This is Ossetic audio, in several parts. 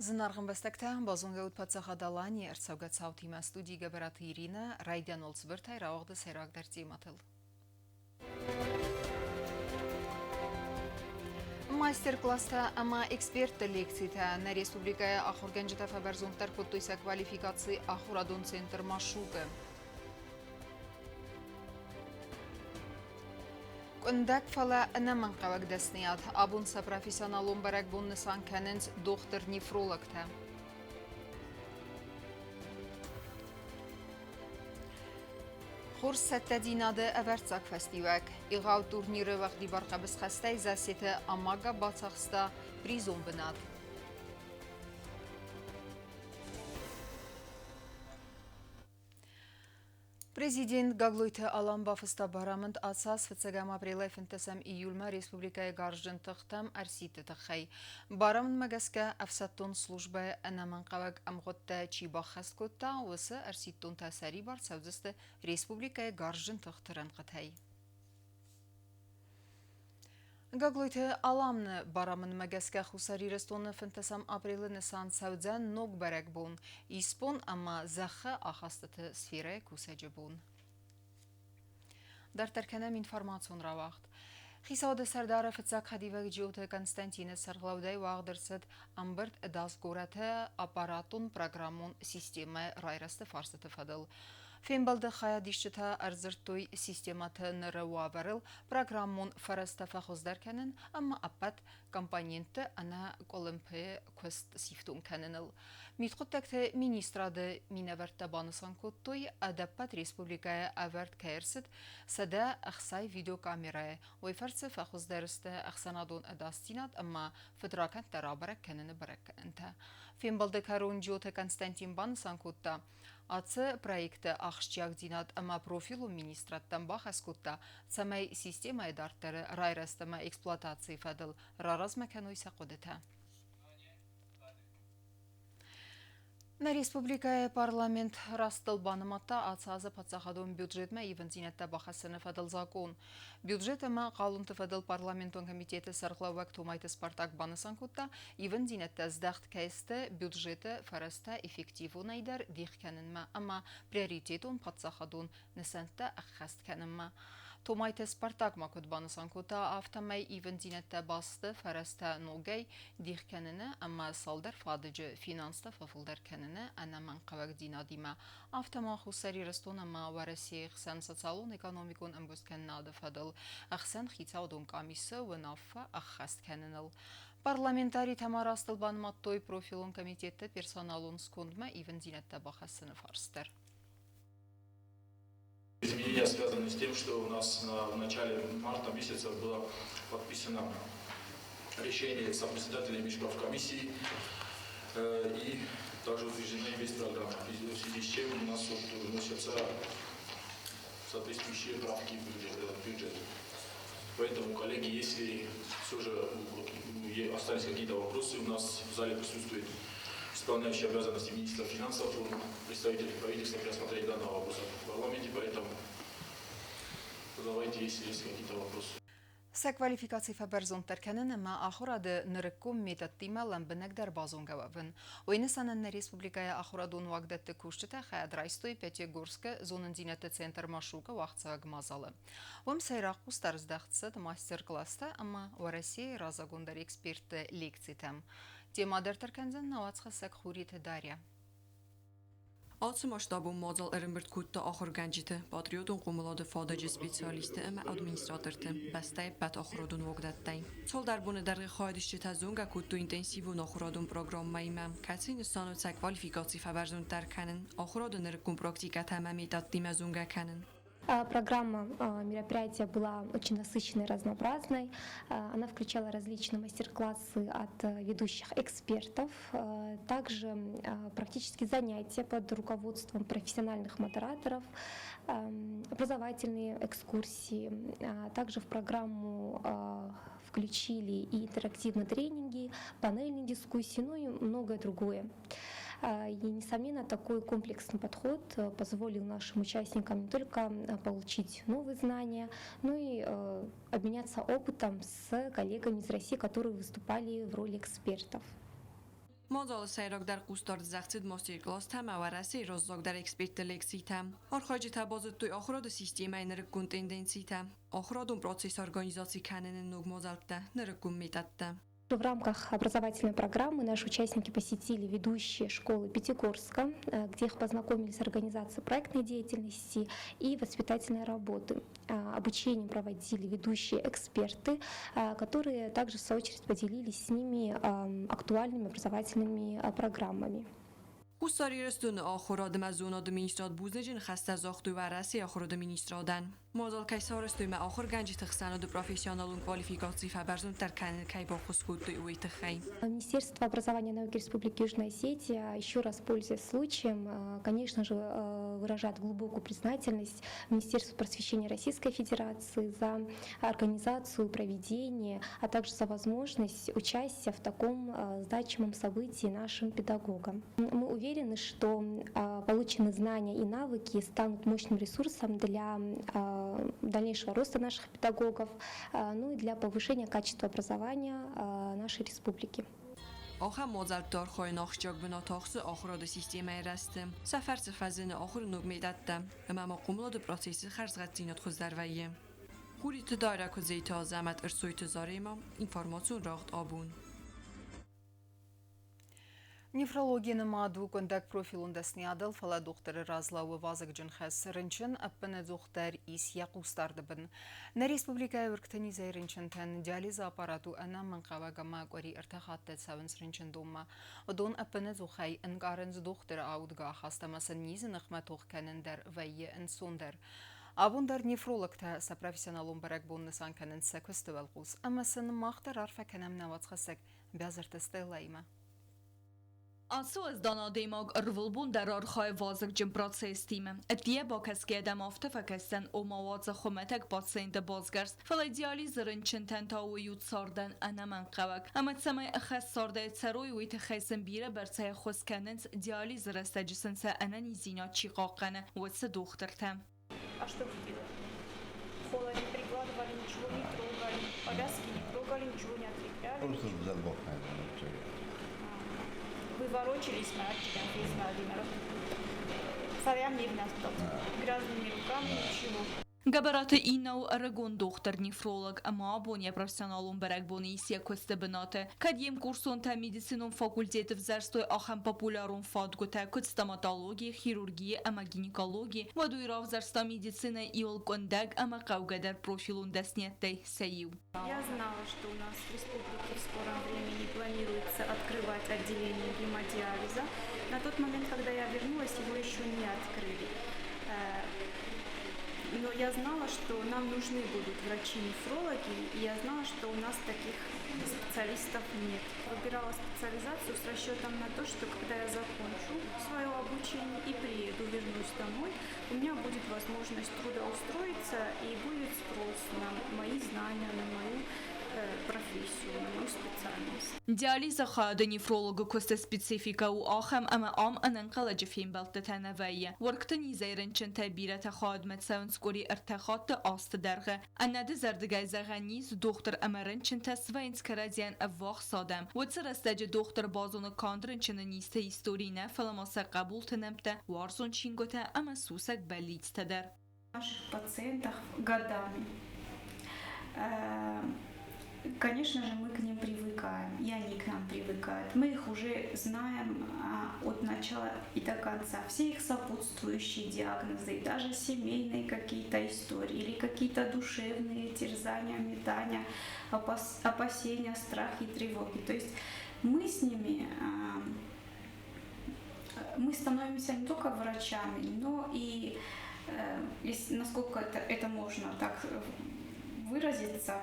Зынаргъ ӕмбӕстӕгтӕ, базонгӕ ут Паддзахад Аланийы ӕрцӕугӕ цаутимӕ студийы Гӕбӕраты Иринӕ, райдиан цыбыртӕй рауагъды сӕйрагдӕр темӕтыл. Мастер-класстӕ ӕмӕ экспертты лекцитӕ нӕ республикӕйы ахуыргӕнджытӕ фӕбӕрзонддӕр кодтой сӕ квалификаци ахуырадон центр Машук-ы. Къуындӕг, фӕлӕ ӕнӕмӕнгхъӕуӕг дӕсныйад. Абон сӕ профессионалон бӕрӕгбон нысан кӕнынц дохтыр-нефрологтӕ. Хорз цӕттӕдзинады ӕвӕрццаг фӕстиуӕг. Егъау турниры уӕгъдибар хъӕбысхӕстӕй Зассеты Амага бацахста призон бынат. Президент Гаглойты Алан бафыста барамынд ацы аз фыццӕгӕм апрелӕй фынддӕсӕм июльмӕ республикӕйы гарзджын тыхтӕм ӕрсидты тыххӕй. Барамындмӕ гӕсгӕ ӕфсӕддон службӕйы ӕнӕмӕнгхъӕуӕг ӕмгъуыдтӕ чи баххӕст кодта, уыцы ӕрсидтонтӕ сӕрибар цӕудзысты республикӕйы гарзджын тыхты рӕнхъытӕй. Гаглойты Аламны барамындмӕ гӕсгӕ Хуссар Ирыстоны фынддӕсӕм апрелы нысан цӕудзӕн ног бӕрӕгбон – исбон ӕмӕ зӕххы ахастыты сферӕйы кусӕджы бон. Дарддӕр кӕнӕм информацион рауагъд. Хицауады сӕрдары фыццаг хӕдивӕг Джиоты Константины сӕргълӕудӕй уагъд ӕрцыд ӕмбырд ӕдас горӕты аппаратон-программон системӕ райрӕзты фарстыты фӕдыл. Фембӕлды хайадисджытӕ ӕрдзырдтой системӕты ныры уавӕрыл программон фӕрӕзтӕ фӕхуыздӕр кӕнын ӕмӕ ӕппӕт компонентты ӕнӕ къуылымпыйы куыст сифтонг кӕныныл. Мидхъуыддӕгты министрады минӕвӕрттӕ банысан кодтой, ӕдӕппӕт республикӕйы ӕвӕрд кӕй ӕрцыд 160 видеокамерӕйы, уый фӕрцы фӕхуыздӕр сты ӕхсӕнадон ӕдасдзинад ӕмӕ фыдракӕндтӕ рабӕрӕг кӕныны бӕрӕггӕнӕнтӕ. Фембӕлды кӕрон Джиоты Константин банысан кодта, Ацы проекты ахсджиагдзинад ӕмӕ профилон министрадтӕм бахӕс кодта, цӕмӕй системӕйы дарддӕры райрӕзт ӕмӕ эксплуатацийы фӕдыл раразмӕ кӕной сӕ хъуыдытӕ. Нӕ республикӕйы парламент растыл банымадта ацы азы паддзахадон бюджетмӕ ивындзинӕдтӕ бахӕссыны фӕдыл закъон. Бюджет ӕмӕ хъалонты фӕдыл парламентон комитеты сӕргълӕууӕг Томайты Спартак банысан кодта, ивындзинӕдтӕ здӕхт кӕй сты бюджеты фӕрӕзтӕ эффективонӕйдӕр дих кӕнынмӕ ӕмӕ приоритетон паддзахадон нысӕнттӕ ӕххӕст кӕнынмӕ. Томайты Спартак ма куыд банысан кодта, афтӕмӕй ивындзинӕдтӕ басты фӕрӕзтӕ ногӕй дих кӕныны ӕмӕ цалдӕр фадыджы финанстӕ фӕфылдӕр кӕныны ӕнӕмӕнгхъӕуӕгдзинадимӕ, афтӕ ма Хуссар Ирыстон ӕмӕ Уӕрӕсейы хсӕн социалон-экономикон ӕмгуысткӕнынады фӕдыл ӕхсӕнхицаудон къамисы уынаффӕ ӕххӕст кӕныныл. Парламентаритӕ ма растыл банымадтой профилон комитетты персоналон скондмӕ ивындзинӕдтӕ бахӕссыны фарст дӕр. Изменения связаны с тем, что у нас в начале марта месяца было подписано решение сопредседателей межправкомиссии и также утверждена инвестпрограмма, в связи с чем у нас вот вносятся соответствующие правки в бюджет. Поэтому, коллеги, если все же остались какие-то вопросы, у нас в зале присутствует исполняющий обязанности министра финансов, представитель правительства при рассмотрении данного вопроса в парламенте, поэтому задавайте, если есть какие-то вопросы. Сӕ квалификаци фӕбӕрзонддӕр кӕнын ӕмӕ ахуырады нырыккон методтимӕ лӕмбынӕгдӕр базонгӕ уӕвын. Уый нысанӕн нӕ республикӕйы ахуырадон уагдӕтты кусджытӕ хайад райстой Пятигорскы зонындзинӕдты центр Машук-ы уагъдцӕуӕг мадзалы. Уым сӕйраг хъусдард здӕхт цыд мастер-класстӕ ӕмӕ Уӕрӕсейы разагонддӕр экспертты лекцитӕм. Темӕ дарддӕр кӕндзӕн нӕ уацхӕссӕг Хуриты Дарья. Ацы масштабон мадзал ӕрӕмбырд кодта ахуыргӕнджыты, патриотон хъомылады фадыджы специалистты ӕмӕ администраторты бӕстӕйы ӕппӕт ахуырадон уагдӕттӕй. Цалдӕр боны дӕргъы хайадисджытӕ зонгӕ кодтой интенсивон ахуырадон программӕимӕ, кӕцыйы нысан у сӕ квалификаци фӕбӕрзонддӕр кӕнын, ахуырады нырыккон практикӕтӕ ӕмӕ методтимӕ зонгӕ кӕнын. Программа мероприятия была очень насыщенной, разнообразной. Она включала различные мастер-классы от ведущих экспертов, также практические занятия под руководством профессиональных модераторов, образовательные экскурсии. Также в программу включили и интерактивные тренинги, панельные дискуссии, ну и многое другое. И, несомненно, такой комплексный подход позволил нашим участникам не только получить новые знания, но и обменяться опытом с коллегами из России, которые выступали в роли экспертов. Мадзалы сӕйрагдӕр хъусдард здӕхт цыд мастер-къластӕм ӕмӕ Уӕрӕсейы раззагдӕр экспертты лекцитӕм. Архайджытӕ базыдтой ахуырады системӕйы нырыккон тенденцитӕ, ахуырадон процесс организаци кӕныны ног мадзӕлттӕ, нырыккон методтӕ. В рамках образовательной программы наши участники посетили ведущие школы Пятигорска, где их познакомили с организацией проектной деятельности и воспитательной работы. Обучение проводили ведущие эксперты, которые также в свою очередь поделились с ними актуальными образовательными программами. Хуссар Ирыстоны Ахуырад ӕмӕ зонады министрад бузныджы ныхӕстӕ загътой Уӕрӕсейы Ахуырады министрадӕн, мадзал кӕй сарӕзтой ӕмӕ ахуыргӕнджыты хсӕнады профессионалон квалификаци фӕбӕрзонддӕр кӕнын кӕй баххуыс кодтой, уый тыххӕй. Министерство образования и науки Республики Южная Осетия, еще раз пользуясь случаем, конечно же, выражает глубокую признательность Министерству просвещения Российской Федерации за организацию, проведение, а также за возможность участия в таком значимом событии нашим педагогам. Мы уверены, что полученные знания и навыки станут мощным ресурсом для дальнейшего роста наших педагогов, ну и для повышения качества образования нашей республики. Ахӕм мадзӕлтты архайын ахсджиаг бынат ахсы ахуырады системӕйы рӕзты. Сӕ фӕрцы фӕзыны ахуыры ног методтӕ, ӕмӕ ма хъомылады процессы хӕрзгъӕддзинад хуыздӕр вӕййы. Хуриты Дарья Куыдзеты Азӕмӕт Ӕрсойты Заремӕ, информацион рӕгъд абон. Нефрологи нымад у къуындӕг профилон дӕсныйадыл, фӕлӕ дохтыры раз лӕууы вазыгджын хӕс. Рынчын ӕппынӕдзухдӕр ис йӕ хъусдарды бын. Нӕ республикӕйы уыргты низӕй рынчынтӕн диализы аппарат у ӕнӕмӕнгхъӕуӕг ӕмӕ къуыри ӕртӕ хатты цӕуынц рынчындонмӕ. Уыдон ӕппынӕдзухӕй ӕнкъарынц дохтыры аудгӕ ахаст ӕмӕ сын низы ныхмӕ тох кӕнын дӕр вӕййы ӕнцондӕр. Абон дӕр нефрологтӕ сӕ профессионалон бӕрӕгбон нысан кӕнынц сӕ куысты уӕлхъус ӕмӕ сын мах дӕр арфӕ кӕнӕм нӕ уацхӕссӕг Бязырты Стеллаимӕ. Ацы уӕздан адӕймаг ӕрвылбон дӕр архайы вазыгджын процесстимӕ. Ӕддейӕ бакӕсгӕйӕ дӕм афтӕ фӕкӕсдзӕн, ома уадзы хуымӕтӕг пациенты басгӕрст, фӕлӕ диализы рынчынтӕн та уый у цардӕн ӕнӕмӕнгхъӕуӕг. Ӕмӕ цӕмӕй ӕххӕст цардӕй цӕрой, уый тыххӕй сын бирӕ бӕрцӕй ӕххуыс кӕнынц, диализы рӕстӕджы сын сӕ ӕнӕниздзинад чи хъахъхъӕны, уыцы дохтыртӕ. А что вы делали? Хола не прикладывали, ничего не трогали, повязки не трогали, ничего не отлепляли. Просто забог, наверное, Вы ворочались, Грязными руками, ничего. Гӕбӕраты Инна у ӕрыгон дохтыр-нефролог ӕмӕ абон йӕ профессионалон бӕрӕгбоны ис йӕ куысты бынаты. Кӕд йе мкурсонтӕ медицинон факультеты взӕрстой ахӕм популярон фадгуытӕ, куыд стоматологи, хирурги ӕмӕ гинекологи, уӕд уый равзӕрста медицинӕйы иуыл къуындӕг ӕмӕ хъӕугӕдӕр профилон дӕсниӕдтӕй сӕ иу. Я знала, что у нас в республике в скором времени планируется открывать отделение гемодиализа. На тот момент, когда я вернулась, его еще не открыли. Но я знала, что нам нужны будут врачи-нефрологи, и я знала, что у нас таких специалистов нет. Выбирала специализацию с расчетом на то, что когда я закончу свое обучение и приеду, вернусь домой, у меня будет возможность трудоустроиться и будет спрос на мои знания, на мою профессию, на мою специальность. Диализы хайады нефрологы куысты спецификӕ у ахӕм, ӕмӕ ам ӕнӕнхъӕлӕджы фембӕлдтытӕ нӕ вӕййы. Уӕргты низӕй рынчынтӕ бирӕтӕ хайадмӕ цӕуынц къуыри ӕртӕ хатты азты дӕргъы. Ӕнӕдызӕрдыгӕй зӕгъӕн ис, дохтыр ӕмӕ рынчынтӕ свӕййынц кӕрӕдзийӕн ӕввахс адӕм. Уыцы рӕстӕджы дохтыр базоны канд рынчыны низты истори нӕ, фӕлӕ ма сӕ хъӕбулты нӕмттӕ, уарзон чингуытӕ ӕмӕ сусӕг бӕллицтӕ дӕр. Наших пациентах годами. Конечно же, мы к ним привыкаем, и они к нам привыкают. Мы их уже знаем от начала и до конца. Все их сопутствующие диагнозы, даже семейные какие-то истории или какие-то душевные терзания, метания, опасения, страхи, тревоги. То есть мы с ними мы становимся не только врачами, но и, если, насколько это можно так выразиться,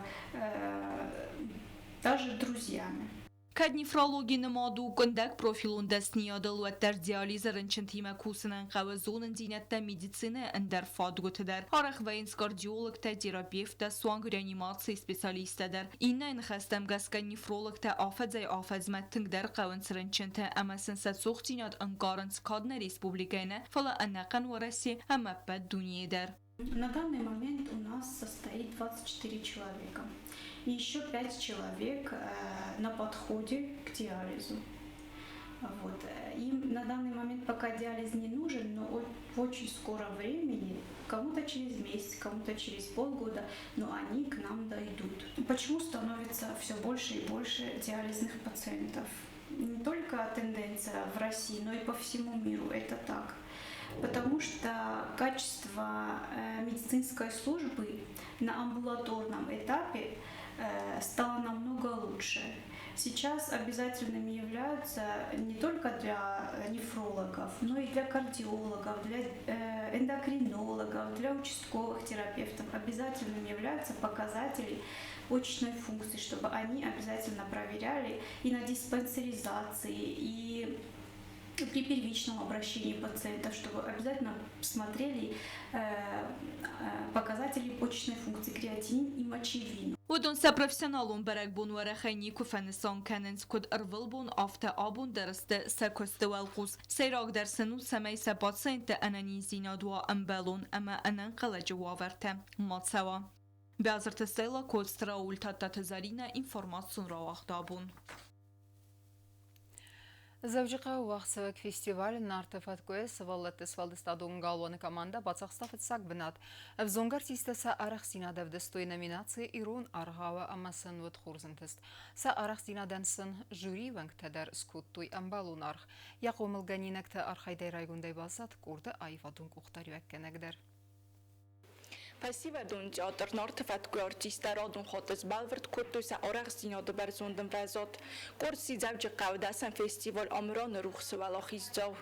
даже друзьями. Кӕд нефрологи нымад у къуындӕг профилон дӕсныйадыл, уӕддӕр диализы рынчынтимӕ кусынӕн хъӕуы зонындзинӕдтӕ медицинӕйы ӕндӕр фадгуыты дӕр. Арӕх вӕййынц кардиологтӕ, терапевттӕ, суанг реанимацийы специалисттӕ дӕр. Иннӕ ныхӕстӕм гӕсгӕ нефрологтӕ афӕдзӕй-афӕдзмӕ тынгдӕр хъӕуынц рынчынтӕ ӕмӕ сын сӕ цухдзинад ӕнкъарынц канд нӕ республикӕйы нӕ, фӕлӕ ӕнӕхъӕн Уӕрӕсе ӕмӕ ӕппӕт дунейы дӕр. На данный момент у нас состоит 24 человека. И еще 5 человек на подходе к диализу. Вот. Им на данный момент пока диализ не нужен, но в очень скором времени, кому-то через месяц, кому-то через полгода, но они к нам дойдут. Почему становится все больше и больше диализных пациентов? Не только тенденция в России, но и по всему миру это так. Потому что качество медицинской службы на амбулаторном этапе стало намного лучше. Сейчас обязательными являются не только для нефрологов, но и для кардиологов, для эндокринологов, для участковых терапевтов. Обязательными являются показатели почечной функции, чтобы они обязательно проверяли и на диспансеризации, и при первичном обращении пациентов, чтобы обязательно смотрели показатели почечной функции креатинин и мочевину. Уыдон сӕ профессионалон бӕрӕгбон уӕрӕхӕй никуы фӕнысан кӕнынц, куыд ӕрвылбон, афтӕ абон дӕр сты сӕ куысты уӕлхъус. Сӕйрагдӕр сын у, цӕмӕй сӕ пациентты ӕнӕниздзинад уа ӕмбӕлон ӕмӕ ӕнӕнхъӕлӕджы уавӕртӕ ма цӕуа. Биазырты Стелла, Коцты Рауль, Тадтаты Зӕринӕ, информацион рауагъд абон. Дзӕуджыхъӕуы уагъдцӕуӕг фестиваль Нарты фӕткъуы сывӕллӕтты сфӕлдыстадон галуаны командӕ бацахста фыццаг бынат. Ӕвзонг артисттӕ сӕ арӕхстдзинад ӕвдыстой номинаци «Ирон аргъау» ӕмӕ сын уыд хорз ӕнтыст. Сӕ арӕхстдзинадӕн сын жюрийы уӕнгтӕ дӕр скодтой ӕмбӕлон аргъ. Йӕ хъомылгӕнинӕгты архайдӕй райгондӕй баззад къорды аивадон къухдариуӕггӕнӕг дӕр. Фӕсивӕдон театр Нарты фӕткъуы артисттӕ радон хатт сбӕлвырд кодтой сӕ арӕхстдзинады бӕрзонд ӕмвӕзад. Къорд сси Дзӕуджыхъӕуы дӕсӕм фестиваль Амыраны рухсы уӕлахиздзау.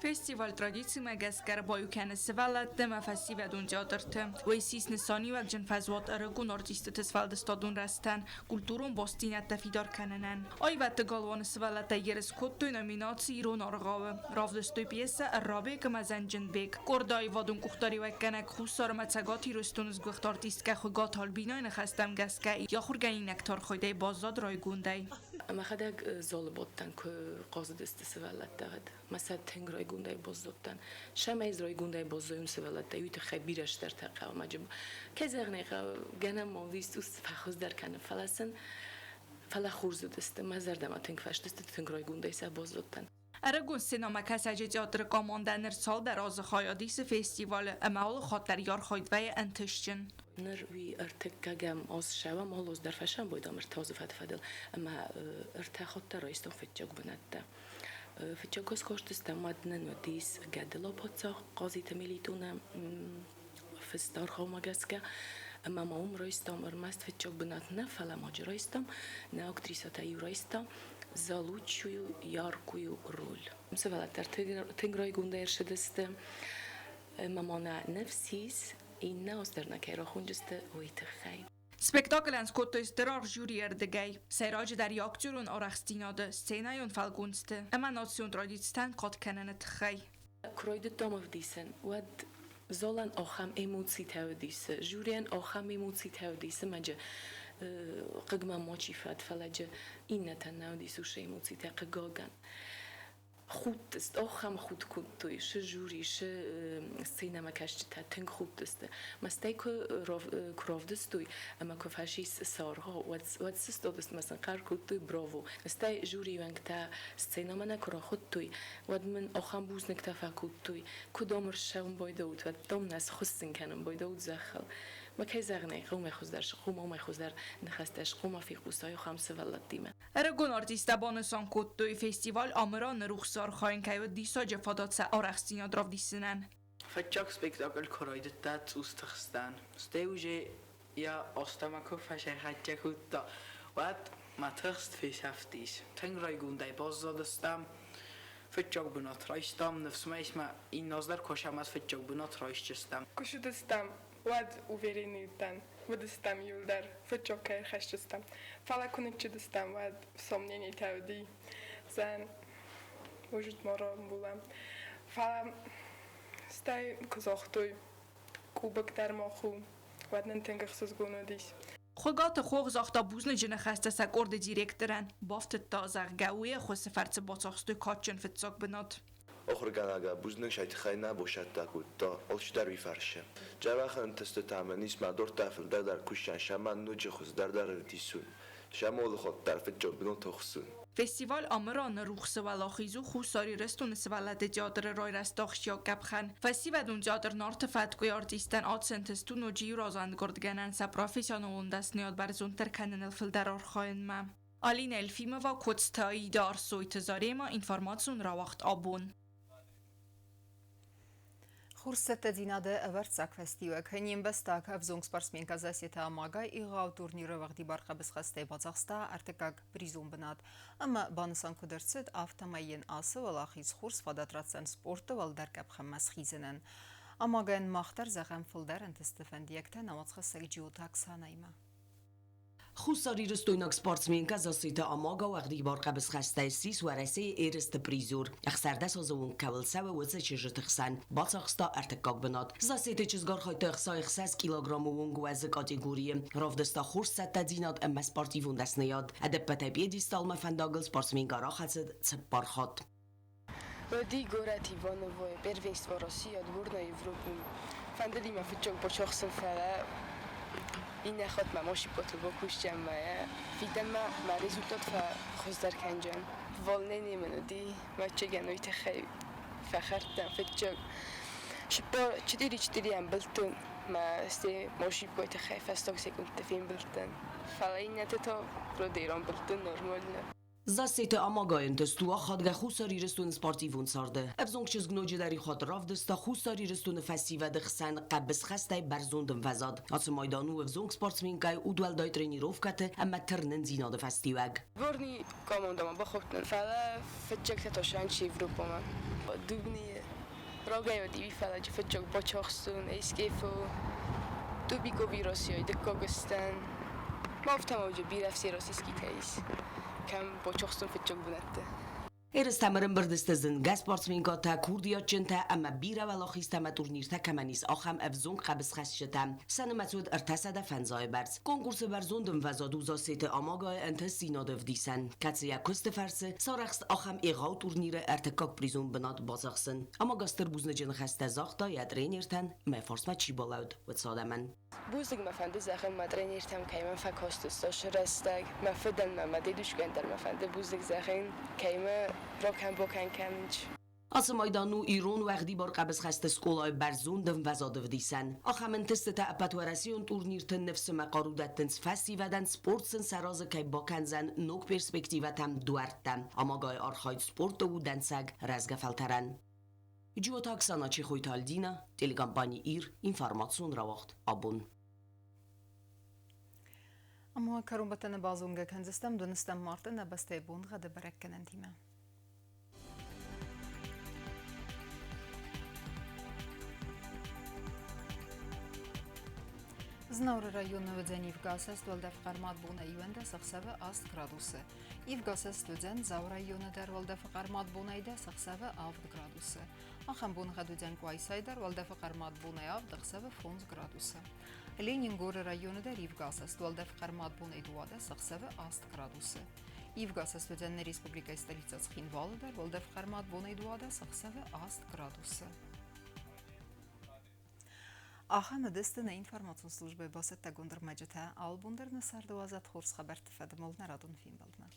Фестиваль традицимӕ гӕсгӕ ӕрбаиу кӕны сывӕллӕтты ӕмӕ фӕсивӕдон театрты. Уый ссис нысаниуӕгджын фӕзуат ӕрыгон артистыты сфӕлдыстадон рӕзтӕн, культурон бастдзинӕдтӕ фидар кӕнынӕн. Аивӕдты галуаны сывӕллӕттӕ ерыс кодтой номинаци Ирон аргъау-ы. Равдыстой пьесӕ Ӕррабек ӕмӕ Зӕнджынбег. Къорды аивадон къухдариуӕггӕнӕг Хуссар ӕмӕ Цӕгат Ирыстоны сгуыхт артисткӕ Хуыгаты Альбинайы ныхӕстӕм гӕсгӕ, йӕ ахуыргӕнинӕгты архайдӕй баззад райгондӕй. Мӕхӕдӕг залы бадтӕн, куы хъазыдысты сывӕллӕттӕ, мӕ сӕ тынг райгондӕй баззадтӕн. Сӕмӕ ӕз райгондӕй баззайон сывӕллӕттӕй, уый тыххӕй бирӕ стӕртӕ хъӕуы мӕ Кӕй зӕгъын ӕй хъӕуы, гӕнӕн ма уыдис цъус фӕхуыздӕр кӕнын, фӕлӕ сын фӕлӕ хорз уыдысты, мӕ зӕрдӕмӕ тынг фӕстысты, тынг райгондӕй сӕ баззадтӕн. Ӕрыгон сценӕмӕкӕсӕджы театры командӕ ныр цалдӕр азы хайад исы фестивалы ӕмӕ алы хатт дӕр йӕ архайд вӕййы ӕнтыстджын. Ныр уый ӕртыккӕгӕм аз ссӕуӕм, алы аз дӕр фӕсӕмбойдам ӕртӕ азы фӕд-фӕдыл ӕмӕ ӕртӕ хатт дӕр райстам фыццаг бынӕттӕ. Фыццаг аз кастыстӕм, уӕд нын уыдис Гӕдыла паддзах Хъазиты Мелитоны фыст аргъаумӕ гӕсгӕ ӕмӕ ма уым райстам ӕрмӕст фыццаг бынат нӕ, фӕлӕ ма джы райстам, нӕ актрисӕтӕ иу райста за лучшую яркую роль. Сывӕллӕттӕ тынг райгондӕй ӕрцыдысты ӕмӕ ма нӕ ныфс ис, иннӕ аз дӕр нӕ кӕй рахондзысты, уый тыххӕй. Спектаклӕн скодтой стыр аргъ жюрийы ӕрдыгӕй. Сӕйраджыдӕр йӕ актерон арӕхстдзинады, сценӕйон фӕлгонцты ӕмӕ национ традицитӕн кад кӕныны тыххӕй. Куы райдыдтам ӕвдисын, уӕд залӕн ахӕм эмоцитӕ уыдис, жюрийӕн ахӕм эмоцитӕ уыдис, ӕмӕ джы хъыг мӕм мачи фӕд, фӕлӕ джы иннӕтӕн нӕ уыдис уыцы эмоцитӕ, хъыгагӕн. Худтысты, ахӕм худт кодтой, шы жюри, шы сценӕмӕкӕсджытӕ тынг худтысты. Мӕстӕй куы равдыстой ӕмӕ куы фӕсис саргъ, уӕд уӕд сыстадысты ӕмӕ сын хъӕр кодтой браво. Стӕй жюрийы уӕнгтӕ сценӕмӕ нӕ куы рахуыдтой, уӕд мын ахӕм бузныгтӕ фӕкодтой, куы дам ӕрцӕуын байдӕут, уӕд дам нӕ схуыссын кӕнын байдӕут зӕххыл. Мӕ кӕй зӕгъын ӕй хъӕуы, мӕ хуыздӕр схъомыл, мӕ хуыздӕр ныхӕстӕ схъомыл фехъусай ахӕм сывӕллӕттимӕ. Ӕрыгон артисттӕ банысан кодтой, фестиваль Амыраны рухсы архайын кӕй уыд диссаджы фадат сӕ арӕхстдзинад равдисынӕн. Фыццаг спектакль куы райдыдта цъус тыхстӕн, стӕй уже йӕ астӕмӕ куы фӕсӕрхӕццӕ кодта, уӕд мӕ тыхст фесӕфтис. Тынг райгондӕй баззадыстӕм. Фыццаг бынат райстам, ныфс ма ис мӕ иннӕ аз дӕр кусӕм, ӕз фыццаг бынат райсдзыстӕм. Куы цыдыстӕм, уӕд уверенный уыдтӕн, уыдыстӕм иуылдӕр, фыццаг кӕй ӕрхӕсдзыстӕм. Фӕлӕ куы ныччыдыстӕм, уӕд сомненитӕ уыди, зӕн может ма рамбулӕм. Фӕлӕ стӕй куы загътой, кубок дӕр мах у, уӕд нын тынг ӕхсызгон уыдис. Хуыгаты Хох загъта бузныджы ныхӕстӕ сӕ къорды директорӕн, бафтыдта, зӕгъгӕ, уый ӕххуысы фӕрцы бацахстой кадджын фыццаг бынат. Ахуыргӕнӕг бузныг сӕ тыххӕй нӕ босӕттӕ кодта, алчидӕр уый фӕрсы. Дзӕбӕх ӕнтыстытӕ мын ис мӕ дуртӕ фылдӕр дӕр кусӕн, сӕ мӕн ноджы хуыздӕр дӕр ӕвдисун. Сӕ молыхот дӕр фыццаг бынаты хсун. Фестиваль ամռանը ռուխսը ուելախիզ ու Խուսար Իրստոնը սվելադե теаտրը ռայրաստախշյա կապխան։ Ֆեստիվալուն театр նարթը ֆատկոյ արտիստեն ացենտստու նոջի ռազանգորդ գնան սա պրոֆեսիոնալ դասնյոդ բարձուն տրքաննել ֆիլդեր արխայնմա։ Ալին Էլֆիմովա կոցթայի դար սոյթը զարեմա ինֆորմացիոն ռավախտ աբոն։ Խուրսետեձինադե ըվերցակ ֆեստիվակ հնիմբստակ ևզոնգ սպարսմենկա զասեթա ամագա իղավ տուրնիրը վաղդի բարխաբսխաստե բացախստա արտեկակ պրիզոն բնատ ըմը բանսան կդրցետ ավտամայեն ասը վալախից խուրս ֆադատրացեն սպորտը վալդար կապխմաս խիզենեն ամագան մախտար զաղան ֆլդար ընտստեֆենդիակտեն ամացխսեք ջիոթակ սանայմա Хуссар Ирыстойнаг спортсменка Заситы Амага уӕгъдибар хъӕбысхӕстӕй ссис Уӕрӕсейы ерысты призер. 16 азы онг кӕуыл цӕуы, уыцы чызджыты хсӕн бацахста ӕртыккаг бынат. Заситы чызг архайдта 66 килограммы онг уӕзы категорийы. Равдыста хорз цӕттӕдзинад ӕмӕ спортивон дӕсныйад. Ӕдӕппӕтӕй пьедесталмӕ фӕндагыл спортсменка рахӕцыд цыппар хатт. Уыди горӕт Ивановойы первенство России отборной Европы. Фӕндыди мӕ фыццаг бацахсын, фӕлӕ иннӕ хатт мӕ машипкотыл бакусджӕн мӕ фидӕнмӕ мӕ результат фӕхуыздӕр кӕнджӕн. Волнение мын уыди, ӕвӕццӕгӕн уый тыххӕй фӕхӕрдтӕн фыццаг. 4-4 ӕмбылдтон мӕ стӕй машипкой тыххӕй фӕстаг секундты фембылдтӕн. Фӕлӕ иннӕты та вроде рамбылдтон нормально. Засеты Амагайы ӕнтыст у ахадгӕ Хуссар Ирыстоны спортивон царды. Ӕвзонг чызг ноджыдӕр иу хатт равдыста Хуссар Ирыстоны фӕсивӕды хсӕн хъӕбысхӕстӕй бӕрзонд ӕмвӕзад. Ацы майдан у ӕвзонг спортсменкӕйы удуӕлдай тренировкӕты ӕмӕ тырнындзинады фӕстиуӕг. Сборный командӕмӕ бахаудтӕн, фӕлӕ фыццӕгтӕ та сӕнчы Европӕмӕ. Дубны рагӕй уыди, фӕлӕ фыццаг бацахсын, СКФО, Тубикови Россияйы дыккаг стӕн. Ма афтӕ ма уыди бирӕ все российскийтӕ ис, кӕм бацахсын фыццаг бынӕтты. Ерыстӕм ӕрӕмбырд сты зынгӕ спортсменкӕтӕ, курдиатджынтӕ ӕмӕ бирӕ уӕлахизтӕ ӕмӕ турниртӕ кӕмӕн ис, ахӕм ӕвзонг хъӕбысхӕцджытӕ. Сӕ нымӕц уыд 350-ы бӕрц. Конкурсы бӕрзонд ӕмвӕзад у Зассеты Амагайы ӕнтыстдзинады ӕвдисӕн, кӕцы йӕ куысты фӕрцы сарӕхст ахӕм егъау турниры ӕртыккаг призон бынат бацахсын. Амага стыр бузныджы ныхӕстӕ загъта йӕ тренертӕн, мӕ фарсмӕ чи балӕуд, уыцы адӕмӕн. Бузныг мӕ фӕнды зӕгъын мӕ тренертӕм, кӕй мӕм фӕкастысты рӕстӕг, мӕ фыдӕн мӕ, мӕ дедушкӕн дӕр мӕ фӕнды бузныг зӕгъын, кӕй мӕ ракӕн-бакӕн кӕнынц. Ацы майдан у ирон уӕгъдибар хъӕбысхӕсты скъолайы бӕрзонд ӕмвӕзады ӕвдисӕн. Ахӕм ӕнтыстытӕ ӕппӕтуӕрӕсейон турнирты ныфсы ӕмӕ хъару дӕттынц фӕсивӕдӕн, спорт сын сӕ разы кӕй бакӕндзӕн ног перспективӕтӕм дуӕрттӕ. Амагайы архайд спорты у дӕнцӕг рӕзгӕ фӕлтӕрӕн. Джиоты Оксана, Чехойты Альдина, телекомпани «Ир», информацион рауагъд «Абон». Ӕмӕ кӕронбӕттӕны базонгӕ кӕндзыстӕм дуныстӕм марты нӕ бӕстӕйы боныгъӕды бӕрӕггӕнӕнтимӕ. Знауры районы уыдзӕн ивгӕсӕст уӕлдӕф хъӕрмад бонӕй 11 ӕхсӕвы 8 градусы. Ивгӕсӕст уыдзӕн Дзауы районы дӕр уӕлдӕфы хъӕрмад бонӕй 10 ӕхсӕвы 7 градусы. Ахӕм боныгъӕд уыдзӕн Къуайсайы дӕр уӕлдӕфы хъӕрмад бонӕй 7 ӕхсӕвы 5 градусы. Ленингоры районы дӕр ивгӕсӕст уӕлдӕф хъӕрмад бонӕй 12 ӕхсӕвы 8 градусы. Ивгӕсӕст уыдзӕн нӕ республикӕйы столицӕ Цхинвалы дӕр уӕлдӕф хъӕрмад бонӕй 12 ӕхсӕвы 8 градусы. Ахӕм уыдысты нӕ информацион службӕйы бацӕттӕгонд ӕрмӕджытӕ. Алыбон дӕр нӕ царды уадзӕд хорз хабӕртты фӕдыл нӕ радон фембӕлдмӕ.